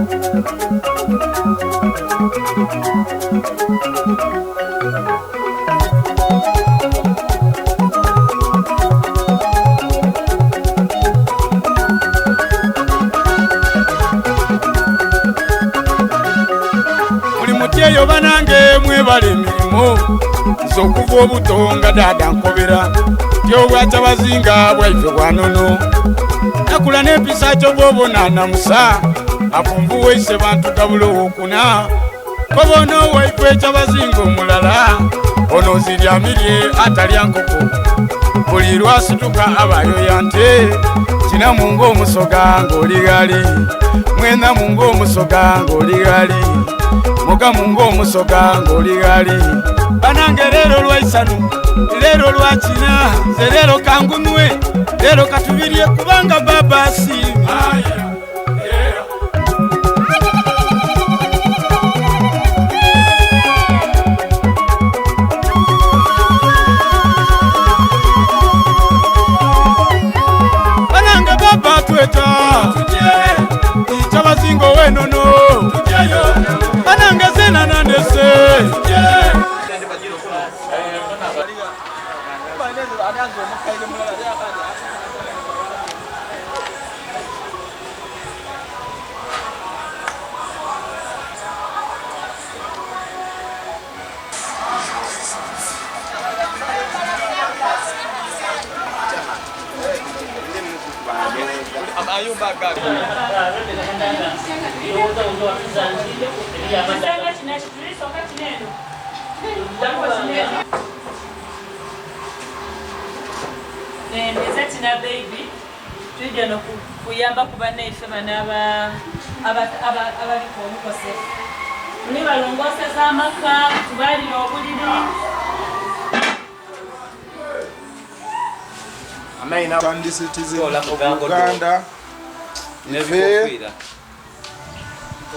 Muli mutyeyo banange mwebale emirimu nze okuva obuto nga dada nkobera ti obwakyabazinga bwaife bwanono nakula n'empisa kyova obona namusa afunvuweise bantu gabula owokuna koba ono waife ekyabazinga omulala ono ziryamirye atalya nkoko buli lwasituka abayoya nte kinamu ng'omusoga ng'oli ghali mwenamu ng'omusoga ng'oli ghali mugamu ng'omusoga ng'oli ghali banange leero lwaisanu leero lwakina nze leero kangunwe leero katubirye kubanga baba asiimye. Banange baba tweta kyabazinga owenono banange zena nandese. Nze Tina baby twidye no kuyamba ku banaife bano abaliku obukosefu. Tuli balongoseza amaka, tubalire obuliri. Concerned Citizen of Uganda ife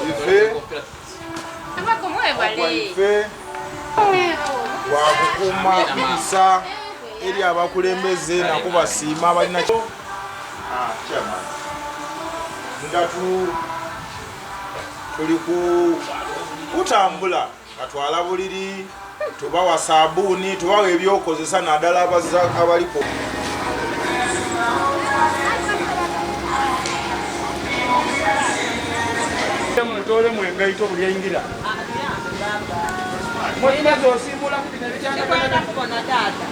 ife ogwaife gwakukuuma mpisa eri abakulembeze nakubasiima abalina ah, nga tuli kutambula nga twala buliri tubawa sabuuni tubawa ebyokozesa naddala abaliko Mutoolemu engaito buli aingira. Mulina z'osiimuula ku bino ebikyanga. Twenda kubona taata.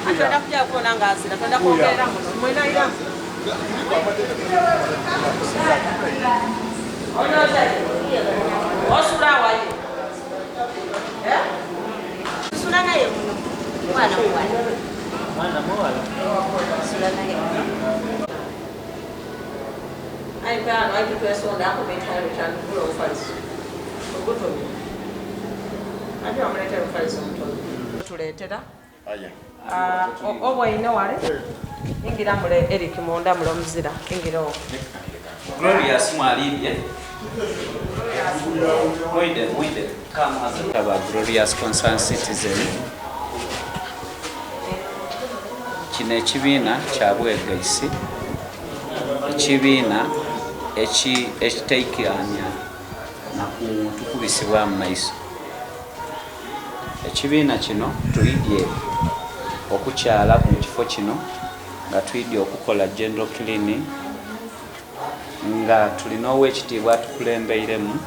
Twenda kuja kubona nga azira. Twenda kwongerera muno. Mwena ira. Osula wayo. Eh? Sula naye muno. Mwana muwala. Mwana muwala. Sula naye muno. Aye kano aye twesonda ako mitano mitano gula omufaliso. Ogutono. Ate bamuleetera omufaliso omutono. Tuleetera. Ah, obwaine wale. Ingira mule Eric munda mule omuzira. Ingira owo. Glorious mwalibye. Mwide mwide come as a Glorious Concerned Citizen. Kino ekibiina kya bwegaisi, ekibiina ekitaikirania na ku muntu kubisibwa mu maiso. Ekibiina kino twidhye okukyala mu kifo kino nga twidhye okukola general cleaning nga tulina ow'ekitiibwa atukulembeiremu.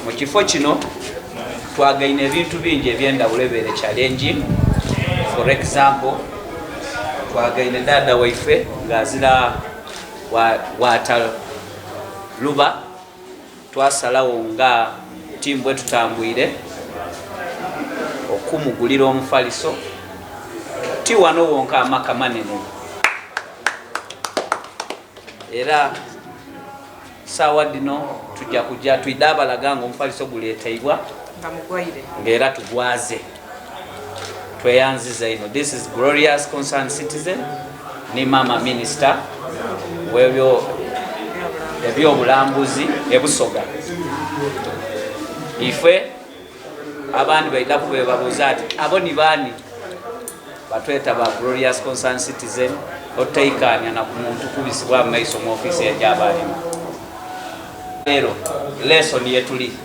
Mu kifo kino twagaine ebintu bingi eby'endhawulo ebibaire challenging. For example, twagaine dada waife nga azira wataluba, twasalagho nga tiimu bwetutambwire okumugulira omufaliso ti wano wonka amaka manene era saawa dhino tuja kuja twidha abalaga nga omufaliso guleteibwa nga era tugwaze. Tweyanziza inho. This is Glorious Concerned Citizen ni mama minister webyo ebyobulambuzi ebusoga. Ife abandi baidha kubebabuuza ati abo ni baani? Batweta ba Glorious Concerned Citizen otaikaanya na ku muntu kubisibwa mu maiso mu ofiisi egyaba alimu. Leero lesson yetuli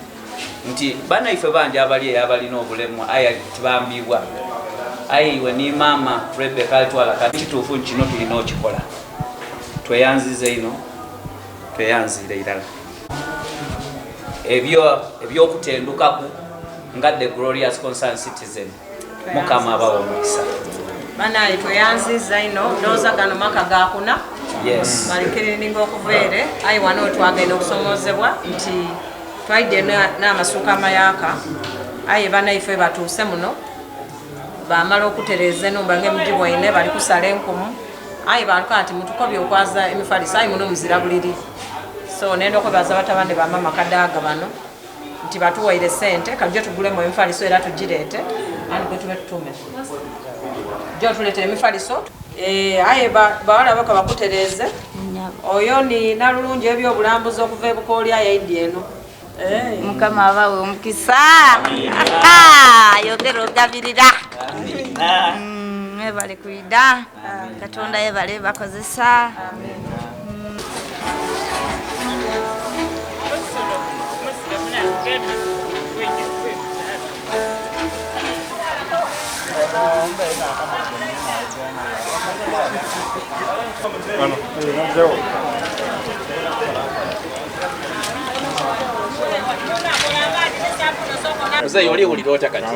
nti banaife bangi abali eyo abalina obulemu aye tibambibwa, aye iwe ni maama Rebecca alitwala kati kituufu nti kino tulina okikola. Tweyanziza inho, tweyanziire irala. Ebyo ebyokutendukaku nga the Glorious Concerned Citizen. Mukama abawe omukisa. Banaye tweyanziza ino ndowooza gano maka gakuna. Yes. Balikirininga okuva ere aye wano twagenda okusomozebwa nti twaidde n'amasuuka amayaka aye banaife batuuse muno bamala okutereeza enumba ng'emugibwaine bali kusala enkumu aye baluka nti mutukobye okwaza emifaliso aye muno muzira buliri so nenda okwebaza batabane ba mama Kadaga bano nti batuwaire sente kajje tugulemu emifaliso era tugireete and gwe tube tutume jo tuleetera emifaliso. Eh, aye bawala baka bakutereeze oyo ni nalulungi ebyobulambuzi okuva ebukooli aye aidi eno. Eh. Mukama abawe omukisa yogera ogabirira mwebale kwida Katonda yebale bakozesa. Muzeeyi oliwulira otya kati?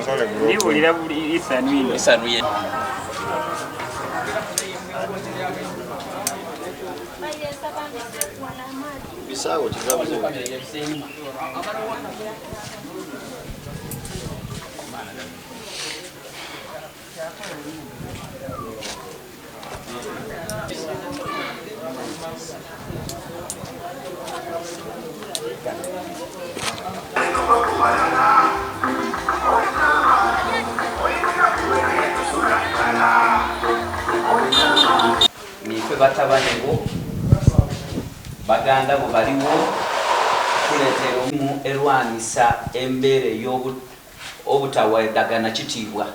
Ndiwulira buli isanu ino. Isanu ye. Niife batabane bo, baganda bo baligho kuleetera omu erwanisa embeera ey'obutaweedhagana kitiibwa.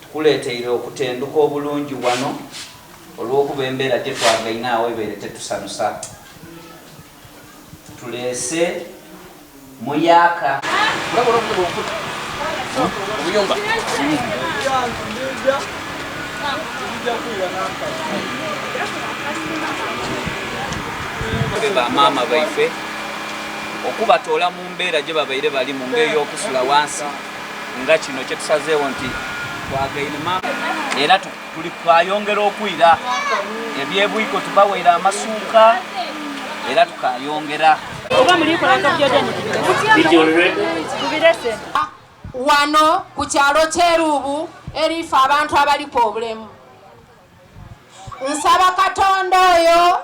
Tukuleeteire okutenduka obulungi wano olw'okuba embeera gye twagaine agho ebaire tetusanhusa. Tuleese muyaaka. Be bamaama baife okubatoola mu mbeera gye babaire balimu ng'ey'okusula wansi. Nga kino kyetusazeewo nti twagaine maama era tuli twayongera okwira ebyebwiko tubaweire amasuuka era tukayongera. Wano ku kyalo Kyeruubu eriife abantu abaliku obulemu. Nsaba Katonda oyo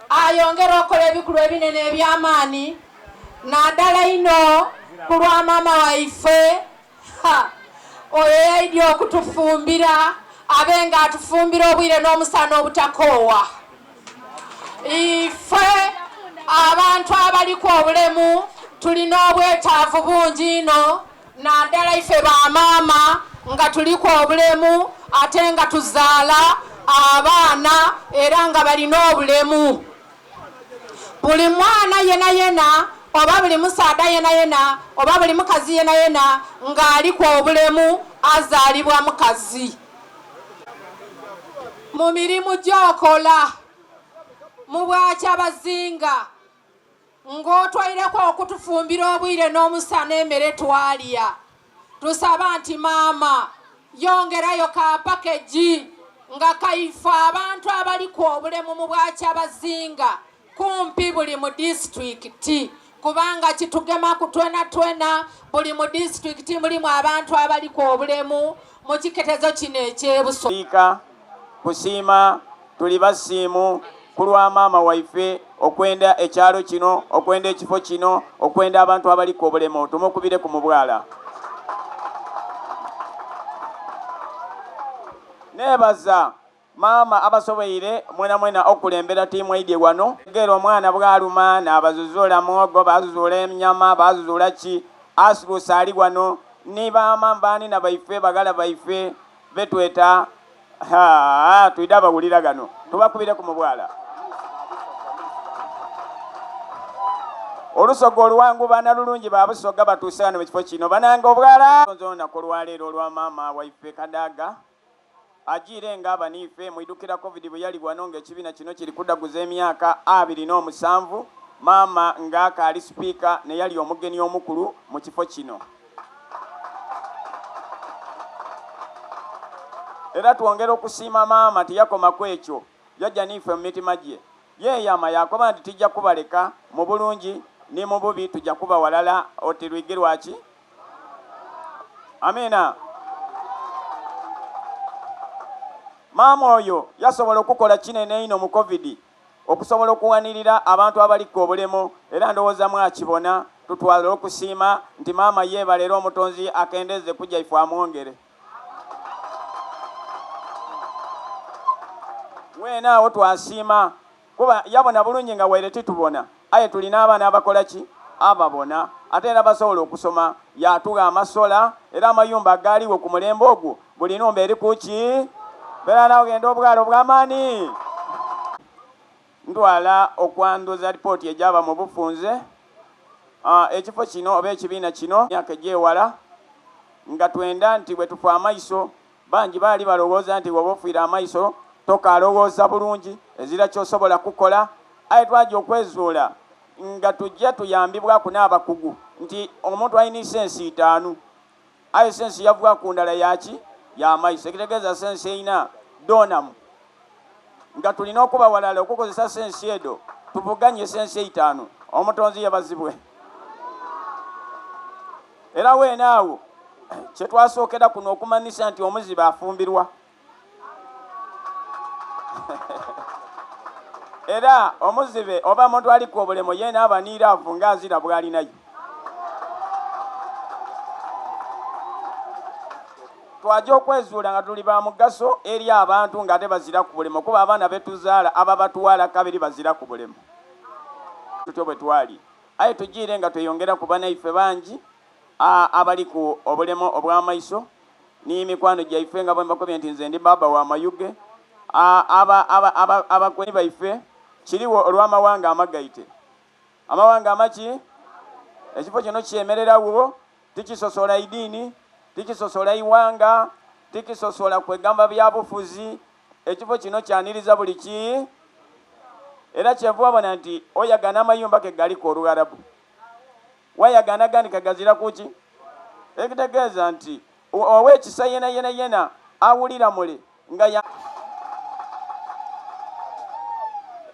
ayongere okola ebikulwa ebinene eby'amaani, naadala inho ku lwa maama waife, ha, oyo eyaidye okutufumbira, abe nga atufumbira obwire n'omusana obutakoowa. Ife abantu abaliku obulemu tuli n'obwetaavu bungi inho. Naddala ife ba maama nga tuliku obulemu ate nga tuzaala abaana era nga balina obulemu. Buli mwana yenayena oba buli musaadha yenayena oba buli mukazi yenayena nga aliku obulemu azaalibwa mukazi. Mu mirimu gy'okola mu Bwakyabazinga. Ng'otwaireku okutufumbira obwire n'omusana emere twalya, tusaba nti maama yongerayo ka pakegi nga kaife abantu abaliku obulemu mu Bwakyabazinga kumpi buli mu disitulikiti kubanga kitugemaku twenatwena. Buli mu disitulikiti mulimu abantu abaliku obulemu mu kiketezo kino eky'e Busoga. Kusiima tuli basiimu ku lwa maama waife okwenda ekyalo kino, okwenda ekifo kino, okwenda abantu abaliku obulemu. Tumukubireku mu bwala. Neebaza maama abasoboire mwenamwena okukulembera tiimu eidhye wano. Gera omwana bwaluma naabazuzuula mwogo, baazuzuula enyama, baazuzuula ki? Asuluusa ali wano ni baama baanina baife, baghala baife. Betweta haa twidha abawulira ghano tubakubireku mu bwala. Olusoga oluwangu banalulungi ba Busoga batuuse ghano mu kifo kino banange obwala. Nze olunaku olwaleero olwa maama waife Kadaga ajiire nga aba niife mwidhukira Covid bweyali ghano nga ekibiina kino kiri kudhaguza emyaka 27 maama nga akaali sipiika neyali omugeni omukulu mu kifo kino. Era twongera okusiima maama tiyakoma ku ekyo, yaja n'ife mu mitima gye. Yeeyama yaakoba nti tija kubaleka, mu bulungi ni mu bubi tuja kuba walala oti lwigi lwa ki? Amiina. Maama oyo yasobola okukola kinene einho mu Covid. Okusobola okuwanirira abantu abalikku obulemu era ndowooza mwakibona, tutwala okusiima nti maama yebale era omutonzi akendeze ku gyaife amwongere. Weena agho twasiima kuba yabona bulungi nga waire titubona aye tuli n'abaana abakola ki? Ababona ate era basobola okusoma. Yaatugha amasola era amayumba agaaligho ku mulembe ogwo buli nhumba eriku ki? Beera nawe ghenda obwala obw'amaani. Ntwala okwandhuza lipooti egyaba mu bufunze ekifo kino oba ekibiina kino emyaka egy'ewala nga twenda nti bwe tufa amaiso bangi baali balowooza nti bw'oba ofiire amaiso tokaalowooza bulungi ezira ky'osobola kukola aye twaja okwezuula nga tuja tuyambibwaku n'abakugu nti omuntu alina sensi itaanu Aye sensi yava ku ndala ya ki? Ya maiso. Ekitegeeza sensi eina dhoonamu. Nga tuli n'okuba ghalala okukozesa sensi edho tuvuganye sensi eitaanu. Omutonzi yebazibwe. Era weene agho kye twasookera kuno okumanhisa nti omuzibe afumbirwa. Era omuzibe oba omuntu aliku obulemu yeena aba ni laavu nga azira bw'ali nayo. Twaja okwezuula nga tuli ba mugaso eri abantu ng'ate baziraku bulemu kuba abaana be tuzaala ababatwala kabiri baziraku bulemu. Tutyo bwe twali. Aye tujiire nga tweyongera ku banaife bangi abaliku obulemu obw'amaiso. Ni mikwano gyaife nga bwe mbakobye nti nze ndi bbaabba wa Mayuge, aba, aba, aba, abakweni baife kirigho olw'amawanga amagaite. Amawanga amaki? Ekifo kino kyemereragho, tikisosola idiini, tikisosola ighanga, tikisosola kwegamba bya bufuzi. Ekifo kino kyaniriza buli ki. Era kyeva obona nti oyagana amayumba ke galiku Olugharabu. Wayagaana agandi kagaziraku ki? Ekitegeeza nti ow'ekisa yenayena yena awulira mule nga ya.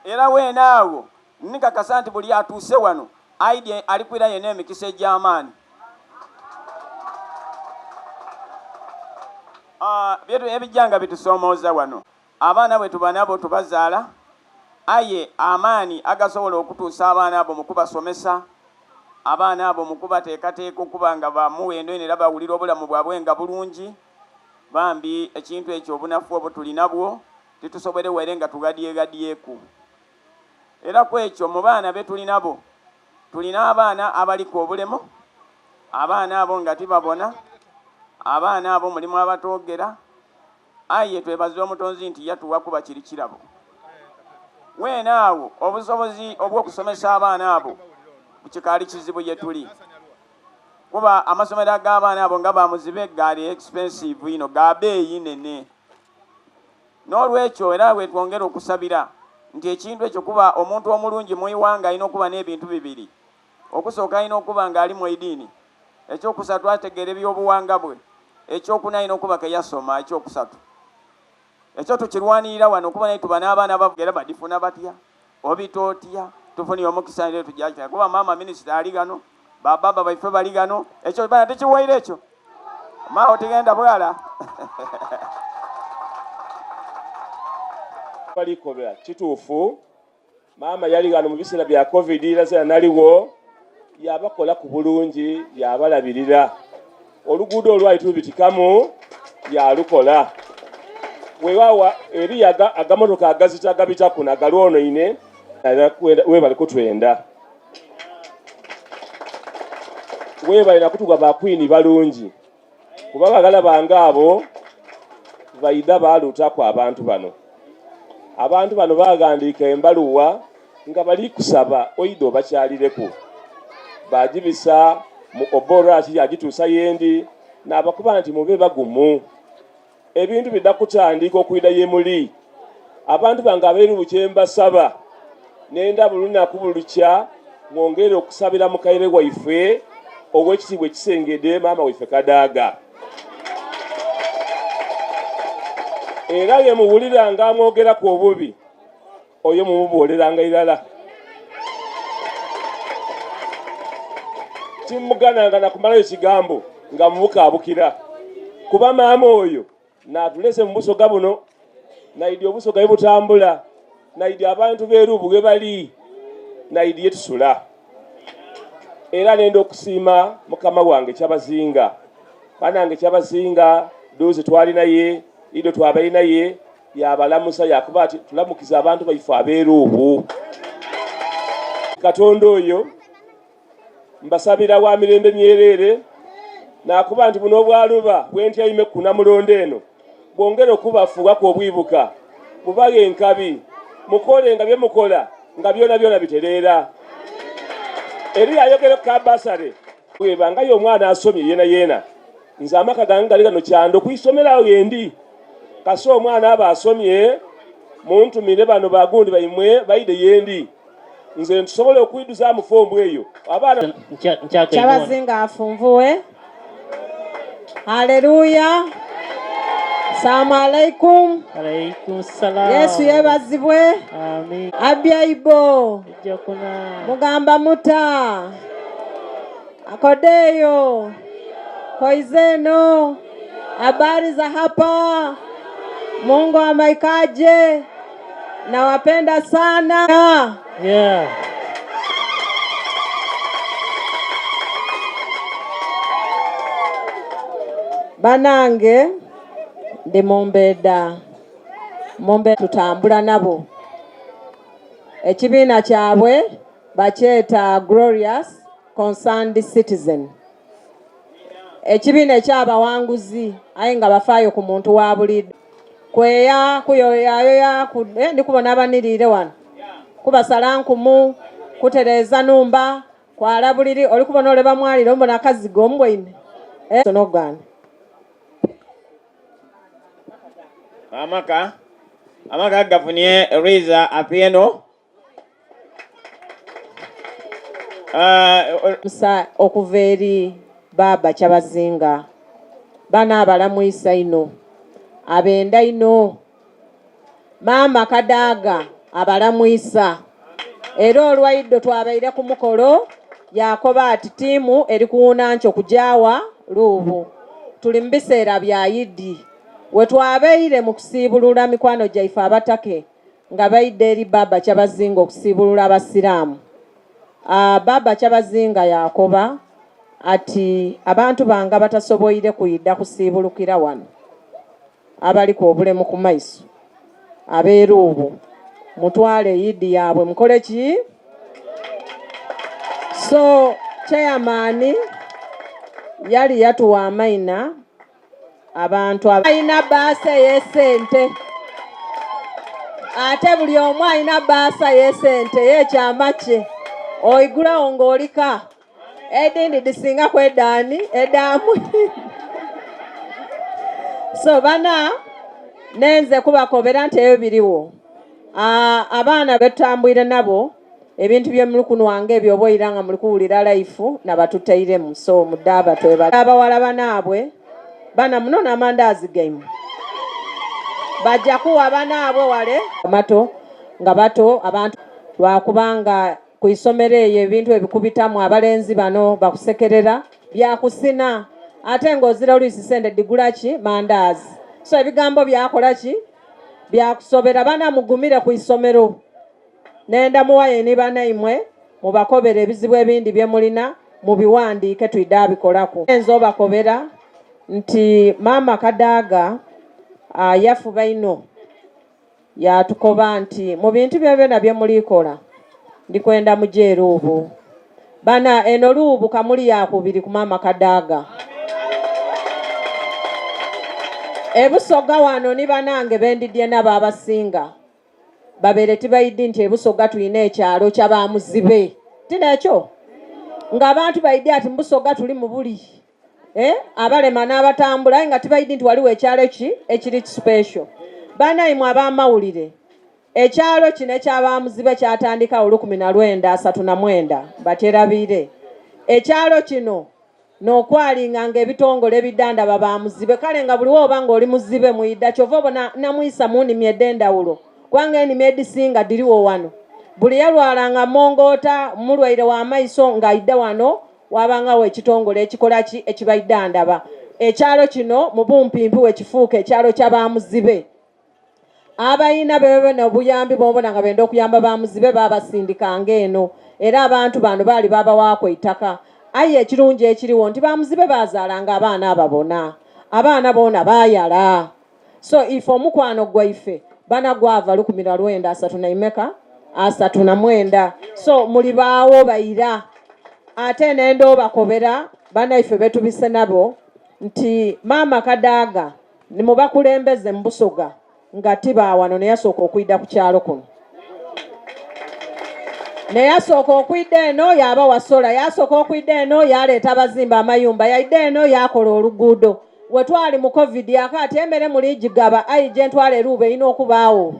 Era weena agho nkakasa nti buli atuuse wano aidye ali kwirayo n'emikisa egy'amaani. Ebija nga bitusoomooza wano. Abaana bwe tuba nabo tubazaala, aye amaani agasobola okutuusa abaana abo mu kubasomesa, abaana abo mu kubateekateeka okuba nga ba muwendo inho era bawulira obulamu bwabwe nga bulungi, bambi ekintu ekyo obunafu obwo tuli nabwo titusoboire waire nga tughadyeghadyeku. Era ku ekyo mu baana be tuli nabo, tulina abaana abaliku obulemu, abaana abo nga tibabona, abaana abo mulimu abatoogera, Aye twebaze Omutonzi nti yatuwa kuba kiri kirabo. Weena agho obusobozi obw'okusomesa abaana abo kikaali kizibu ye tuli. Kuba amasomero ag'abaana abo nga ba muzibe gaali expensive inho, ga beeyi nene. N'olwekyo era bwetwongera okusabira nti ekintu ekyo kuba omuntu omulungi mu ighanga alina okuba n'ebintu bibiri. Okusooka alina okuba nga alimu eidiini. Ekyokusatu ategeera eby'obuwanga bwe. Ekyokuna alina okuba ke yasoma. Ekyokusatu ekyo tukirwanirira wano kuba naye tuba n'abaana abavuga era badifuna batya? Obita otya? Tufunye omukisa era tuja kuba maama minisita ali ghano, ba baba baife bali ghano. Ekyo bana tikiwaire ekyo. Maawo tigenda bwala. Balikobera kituufu Maama yali ghano mu biseera bya Covid era zena naligho, yabakolaku bulungi yabalabirira. Oluguudo olwali tulubitikamu yalukola. Weewaawo eriyo agamotoka agazito agabita kuno agalwonoine, webale kutwenda. Webale na kutugha ba kwini balungi kuba baghala bange abo. Baidha baaluutaku abantu bano. Abantu bano baaghandiika embaluwa nga bali kusaba oidhe obakyalireku. Baagibisa mu Oboraki yaagituusa ye ndi, naabakoba nti, Mube bagumu. Ebintu bidha kutandika okwidha ye muli. Abantu bange ab'e kye mbasaba, nenda buli lunaku buli lukya mwongere okusabira mukaire waife ow'ekitiibwa ekisengedde maama waife Kadaga. Era ye muwulira nga amwogeraku obubi, oyo mumubooleranga irala. Timugananga na kumalayo kigambo nga mumukaabukira, kuba maama oyo n'atulese mu Busoga buno, naidi Obusoga ye butambula, naidi abantu b'e Rubu ghe bali, naidi ye tusula. Era nenda okusiima mukama wange Kyabazinga. Banange Kyabazinga duuzi twali naye, idho twabaire naye, yaabalamusa yaakoba ati, Tulamukize abantu baife ab'e Rubu. Katonda oyo mbasabira wa mirembe myereere, naakoba nti buno obwaluba bwe ntyaime ku namulondo eno bwongere okubafuughaku obwibuka, bubaghe enkabi, mukole nga bye mukola nga byonabyona bitereera. Eriyo ayogera ku ka basale. Bweba nga y'omwana asomye yeenayeena, nze amaka gange gali ghano kyando ku isomero agho ghendi. Kasita omwana aba asomye, muntumire bano bagundi baimwe baidhe yendi, nze ntusobole okwidhuzaamu foomu eyo. Abaana. Kyabazinga afunvuwe. Haleluya. Salamu alaikum. Alaikum salam. Yesu yebazibwe. Amin. Abyaibo. Mugamba muta. Akodeyo. Koizeno. Habari za hapa. Mungu amaikaje. Nawapenda sana. Yeah. Banange ndi mumbeda mumbe tutambula nabo ekibiina kyabwe bakyeta Glorious Concerned Citizen ekibiina ekyabawanguzi aye nga bafaayo ku muntu wa buliidho kweya kuyoyayoya ku, eh, ndi kubona abaniriire wano kubasala nkumu kutereeza numba kwala buliri oli kubona ole bamwalire omubona akazigo omubwaine eh, nogaana Amaka amaka gafunye Riza Athieno. Musa okuva eri Baaba Kyabazinga. Bano abalamwisa inho, abenda inho. Maama Kadaga abalamwisa. Era olwaidho twabaire ku mukolo yaakoba ati tiimu eri kuwuuna nkyo kugya wa Luubu. Tuli mu biseera bya Idi. Wetwabaire mu kusiibulula mikwano gyaife abatake nga baidha eri Bbaabba Kyabazinga okusiibulula Abasiraamu. Bbaabba Kyabazinga yaakoba ati, Abantu bange abatasoboire kwidha kusiibulukira wano, abaliku obulemu ku maiso, ab'e Luubu, mutwale Idi yaabwe mukole ki? So, Chairman yali yatuwa amaina abantu alina baasa ey'esente ate buli omu alina baasa y'esente y'ekyama kye oigulawo ng'olika edindi disinga ku edaani edaamu so bana nenze kubakobera nti ebyo biriwo abaana betutambwire nabo Ebintu bye muli kunwa nga ebyo oba oira nga muli kuwulira laifu na batutairemu so mudaaba twebale abawala banaabwe bana muno n'amandaazi gaimwe baja kuwa banaabwe wale amato nga bato abantu lwakubanga ku isomero eyo ebintu ebikubitamu abalenzi bano bakusekerera byakusina ate nga ozira oluisi sente dhigula ki mandaazi so ebigambo byakola ki byakusobera bana mugumire ku isomero. Nenda muwaye ni banaimwe mubakobere ebizibu ebindi bye mulina mubiwandiike twidha bikolaku. Nze obakobera nti Maama Kadaga yafuba inho yaatukoba nti mu bintu byonabyona bye muli kola ndi kwenda muje e Luubu. Bana eno Luubu kamuli yakubiri ku Maama Kadaga. E Busoga wano ni banange bendidye nabo abasinga babeere tibaidi nti e Busoga tulina ekyalo kya ba muzibe. Ti n'ekyo? Nga abantu baidi ati mu Busoga tuli mu buli eh, abalema n'abatambula aye nga tibaidi nti waliwo ekyalo eki ekiri special. Banaimwe ab'amawulire, ekyalo kino ekya ba muzibe kyatandikawo lukumi na lwenda 39 batyerabiire. Ekyalo kino N'okwalinga nga ebitongole ebidhandhaba ba muzibe. Kale nga buli woba nga oli muzibe mwidha kyova obona namwisa mu nnimi edh'endhawulo kubanga enimi edhisinga dhirigho wano. Buli yalwalanga mongoota, mulwaire wa maiso nga aidha wano wabangagho ekitongole ekikola ki? Ekibaidhandhaba. Ekyalo kino mu bumpimpi wekifuuka ekyalo kya ba muzibe. Abaina bebona obuyambi bobona nga benda okuyamba ba muzibe babasindikanga eno era abantu bano baali babawaaku eitaka. Aye ekirungi ekiriwo nti ba muzibe bazaalanga abaana ababona. Abaana boona baayala. So ife omukwano gwaife bana gwava lukumi na lwenda asatu na imeka? 39. So muli baawo baira. Ate nenda obakobera banaife betubise nabo nti maama Kadaga Ni mu bakulembeze mu Busoga nga ti ba wano neyasooka okwidha ku kyalo kuno. Neyasooka okwidha eno yaaba wa sola, yasooka okwidha eno yaleeta abazimba amayumba, yaidha eno yaakola oluguudo. Wetwali mu Covid yaka ati emere muli gigaba aye gyentwala eruuba erina okubaagho.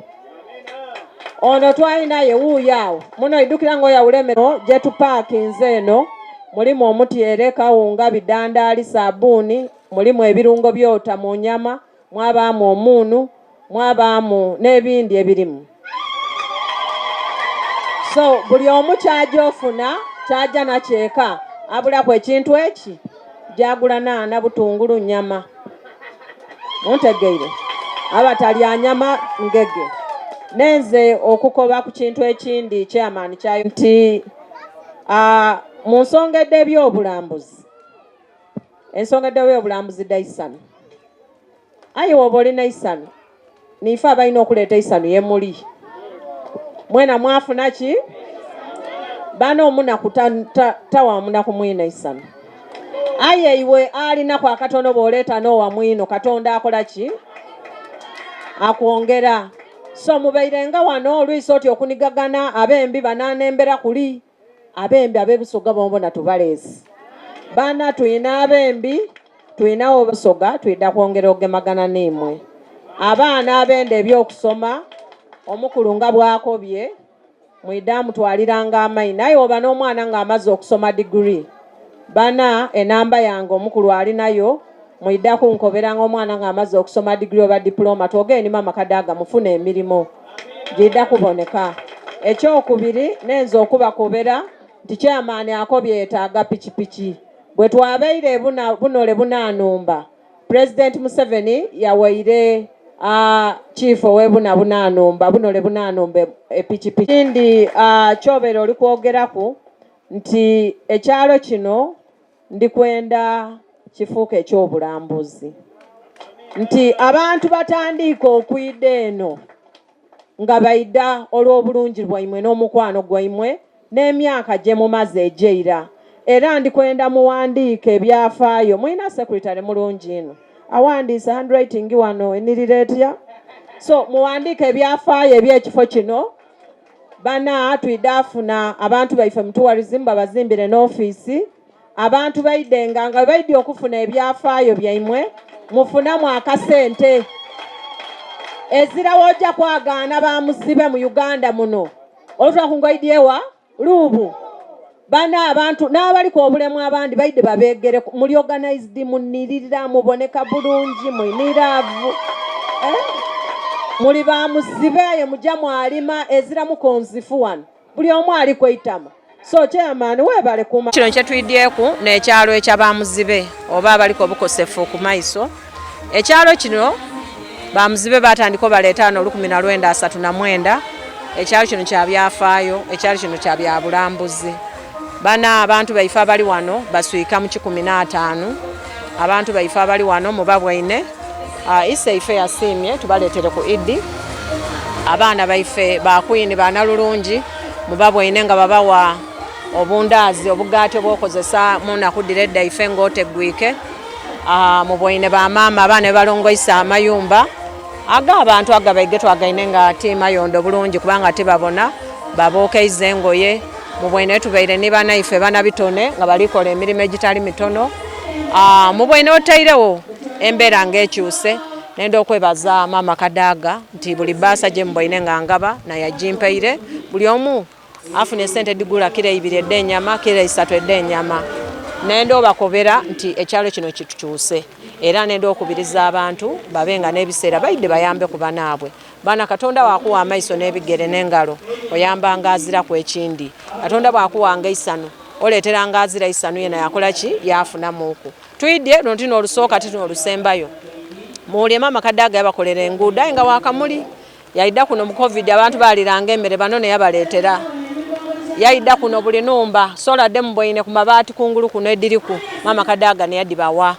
Ono twalinaye wuuyo awo. Muno idhukira nga oyawula emere gyetupakinze eno mulimu omutyere, kawunga, bidandaali, sabuuni, Mulimu ebirungo by'ota mu nyama, mwabaamu omuunhu, mwabaamu n'ebindi ebirimu. So buli omu ky'aja ofuna ky'aja nakyo eka, abulaku ekintu eki gyagula nhaanha, butungulu, nyama. Muntegeire? Abatalya nyama ngege. Nenze okukoba ku kintu ekindi chairman kya nti mu nsonga edh'ebyobulambuzi, Ensonga edh'ebyobulambuzi dha isanhu. Aye woba oli n'eisanhu, niife abalina okuleeta eisanhu ye muli. Mwena mwafuna ki? Bana omunaku tawa munaku mwine isanhu. Aye iwe alinaku akatono bw'oleeta n'owa mwino, Katonda akola ki? Akwongera. So mubairenga wano olwisi oti okunigagana, abembi bananembera kuli. Abembi ab'e Busoga bombona tubaleese. Bana twina abembi, twinagho Busoga twidha kwongera ogemagana n'imwe. Abaana abenda eby'okusoma, omukulu nga bw'akobye, mwidha mutwaliranga amaino. Aye woba n'omwana nga amaze okusoma diguri, bana enamba yange omukulu ali nayo, mwidha kunkoberanga omwana nga amaze okusoma diguri oba dipulooma twogere ni maama Kadaga mufune emirimo. Giidha kuboneka. Ekyokubiri, nenze okubakobera nti chairman akobye yetaaga pikipiki. Bwe twabaire e Bunole Bunanumba, Pulezidenti Museveni yawaire Chief ow'e Buna Bunanumba, Bunole Bunanumba epikipiki. Ekindi kyobaire oli kwogeraku nti ekyalo kino Ndi kwenda kifuuke eky'obulambuzi, nti abantu batandiike okwidha eno nga baidha olw'obulungi bwaimwe n'omukwano gwaimwe n'emyaka gye mumaze egy'eira. Era ndi kwenda muwandiike ebyafaayo. Mulina sekuritale mulungi inho, awandiise handwriting wano enirira etya? So muwandiike ebyafaayo eby'ekifo kino. Bana twidha funa abantu baife mu tourism babazimbire n'ofiisi. Abantu baidhenga nga bwebaidya okufuna ebyafaayo byaimwe mufunamu akasente. Ezira woja kwagaana ba muzibe mu Uganda muno olutula ku ngoidhi ewa Luubu. Bana abantu n'abaliku obulemu abandi baidhe babeegereku. Muli organized, munirira, muboneka bulungi, mwiniraavu. Eh? Muli ba muzibe aye muja mwalima ezira mukonzifu wano. Buli omu ali kweitama. So chairman webale kuma. Kino kyetwidyeku n'ekyalo ekya ba muzibe oba abaliko obukosefu ku maiso. Ekyalo kino ba muzibe batandika obaleeta wano olukumi na lwenda 39. Ekyalo kino kya byafaayo, ekyalo kino kya bya bulambuzi. Bana abantu baife abali wano baswika mu 150. Abantu baife abali wano mubabwaine. Ise ife yasiimye tubaleetere ku Idi. Abaana baife ba Queen ba Nalulungi mubabwaine nga babawa obundaazi, obugaati obw'okozesa mu naku dhire edhaife ng'otegwike. Muboine ba maama abaana bebalongoisa amayumba ag'abantu agabaige twagaine nga ti mayondo bulungi kubanga tibabona, babokeiza engoye. Muboine tubaire ni banaife banabitone nga bali kola emirimo egitali mitono. Muboine otairewo embeera nga ekyuse. Nenda okwebaza maama Kadaga nti buli bbaasa gye muboine nga ngaba naye agimpaire. Buli omu afuna esente edhigula kiro eibiri edh'enyama, kiro eisatu edh'enyama. Nenda obakobera nti ekyalo kino kitukyuse era nenda okubiriza abantu babe nga n'ebiseera baidhe bayambe ku banaabwe. Bana Katonda bw'akuwa amaiso n'ebigere n'engalo oyambanga aziraku ekindi. Katonda bw'akuwanga eisanhu oleeteranga azira eisanhu yena yakola ki? Yaafunamuuku. Twidhye luno ti n'olusooka ti n'olusembayo. Muwulire maama Kadaga yabakolera enguudo aye nga wa Kamuli. Yaidha kuno mu Covid abantu baaliranga emere bano ne yabaleetera. Yaidha kuno buli nhumba sola dhe muboine ku mabaati kungulu kuno edhiriku maama Kadaga ne yadhibawa.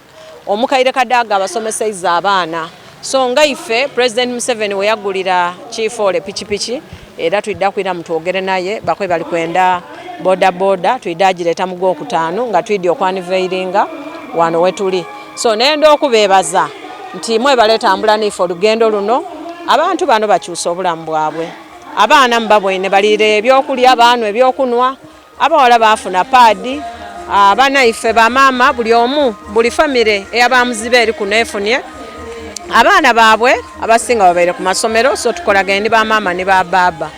Omukaire Kadaga abasomeseiza abaana. So nga ife President Museveni we yagulira Chief ole pikipiki era twidha kwiramu twogere naye bakwe bali kwenda boda boda twidha agireeta mu gwokutaanu nga twidhye okwaniveiringa wano wetuli. So nenda okubebaza nti mwebale tambula naife olugendo luno. Abantu bano bakyusa obulamu bwabwe. Abaana mubaboine baliire ebyokulya, baanwa ebyokunwa, abawala baafuna paadi, banaife bamaama buli omu, buli famire eya bamuzibe eri kuno efunye. Abaana baabwe abasinga babaire ku masomero, so tukolagane ni bamaama ni ba baaba.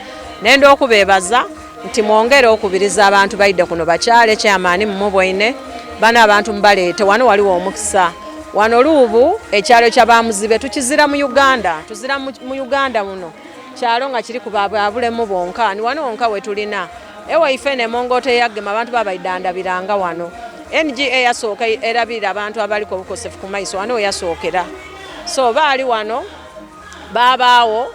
Nenda okubebaza nti mwongere okubiriza abantu baidhe kuno bakyale chairman mumuboine, bano abantu mubaleete wano waliwo omukisa. Wano Luubu ekyalo kya bamuzibe tukizira mu Uganda, tuzira mu Uganda muno kyalo nga kiriku babulemu bonka, ni wano wonka wetulina. Ewaife eno emongoota eyagema abantu babaidhandhabiranga wano. NGA yasooka erabirira abantu abaliko obukosefu ku maiso wano weyasookera. So baali wano baabaawo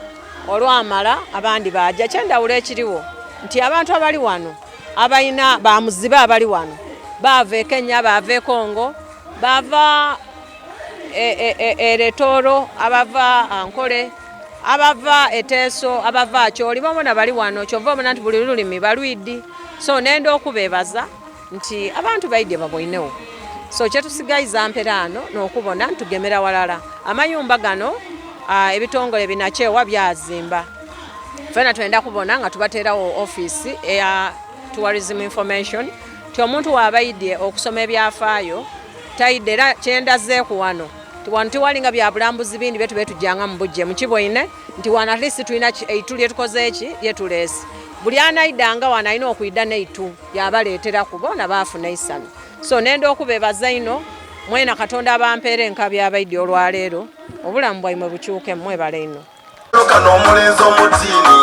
olwamala abandi baaja. Ekyendawulo ekiriwo nti abantu abali wano abalina bamuzibe abali wano baava e Kenya, baava e Congo, baava e Letoro, abava Ankole, abava e Teso, abava Acholi, bonabona bali wano. Kyova obona nti buli lulimi balwidi. So nenda okubebaza nti abantu baidye baboinewo. So kyetusigaiza mperaano n'okubona ntugemera walala. Amayumba gano ebitongole binakyewa byazimba. Fena twenda kubona nga tubateerawo ofiisi eya tourism information ti omuntu wabaidye okusoma ebyafaayo taidde. Era kyendazeeku wano ti wano tiwali nga bya bulambuzi bindi byetu betujjanga mu bujje mukiboine nti wano at least tulina eitu lyetukoze eki lyetuleese. Buli anaidanga wano alina okwidha n'eitu yabaleeteraku boona baafuna eisanhu. So nenda okubebaza inho mwena Katonda abampeera enkabi abaidye olwaleero obulamu bwaimwe bukyukemu. Mwebale inho. Kano omulenzi omutiini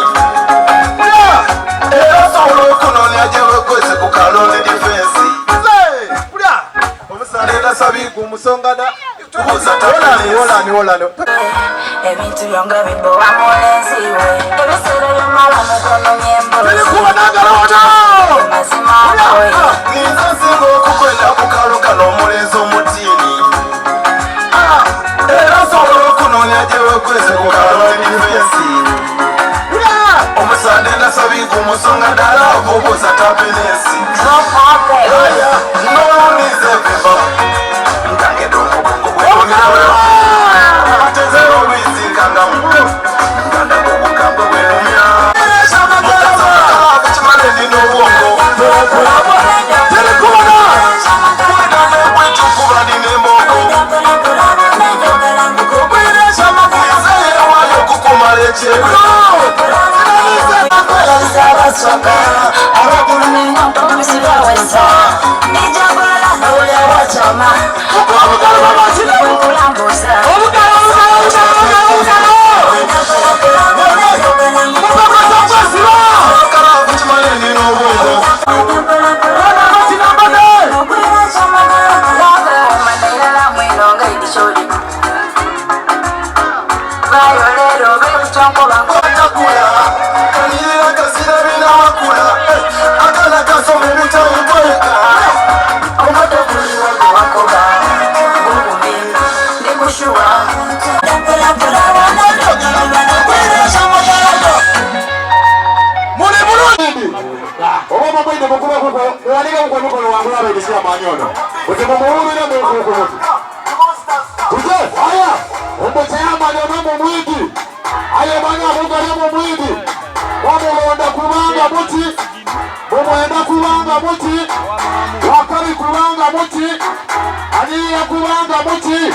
era osobola okunonya gye wekwese ku kaloni difensi omusalera sabiku omusongada Ebintu byonga bibowa mulenzi we ebiseera byomala mukono nyembozi Nze nsinga okukwenda ku kalo kano omulenzi omutiini era osobola okunonya gye wekwese ku kaloni difensi omusande ndasabiku musonga ddala obuuza tapinensi nowunize vimba ntangedde omugongo gwetezera olwizi nkangamu ngandaga obukambwe bwenumya kimale ndina obwongo bwetukuba nina emboko kubanga muti, mumwenda kubanga muti, wakabi kubanga muti, aniya kubanga muti.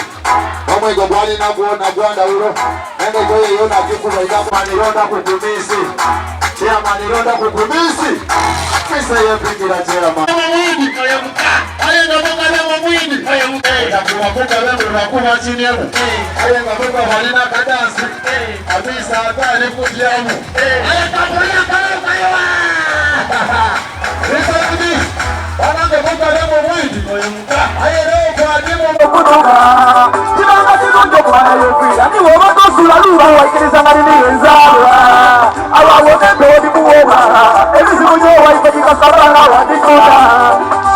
Omwigo gwalina gwona gwandawulo nenge goye yona gikuba igamanilonda kukumisi chairman kukumisi misa yempigira chairman ayenga mugabe mu mwindi ayenga mugabe mu nakuba kinyemu ayenga muga balina kadansi amisa ate ali kutyamu banange mugabe mu mwindi aye leo kwadimu Kibanga kirungi okumalayo okwira niwe obadde osula luba waikiriza nga liniyo enzaalwa awo nempewo dimuwoba ebizibu gyowaife gikasabanga wanditunda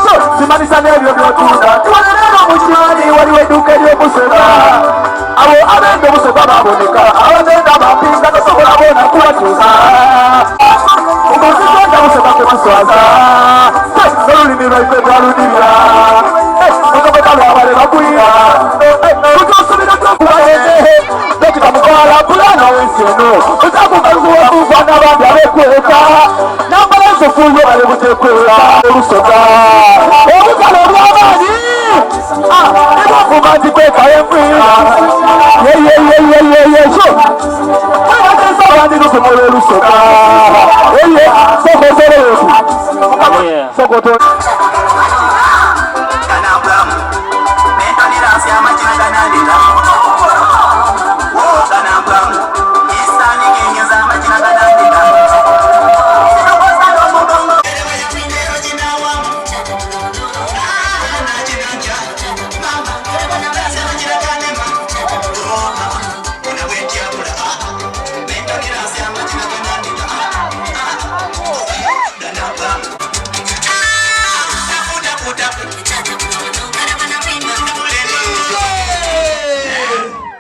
so simanisa n'ebyo byotunda tiwanerera mukyali waliwo edduuka ery'obusoga abo abenda obusoga baboneka abagenda bapinga tosobola bona kubatuusa omuzitonda busoga kutuswaza n'olulimi lwaife twaludibya okabeka lwabale bagwira tutusubira tukubalete dokita mukwala pulana w'ensi eno otakugalukuwakuva n'abandi abekweka nambala ensofuyo bale butekweka olusoga obukalo obw'amaanyi nibuvuma nti kweka envira yeyeyeyeyeyesho mwebateesa abandi lusomola olusoga eye sokotoleyoku sokoto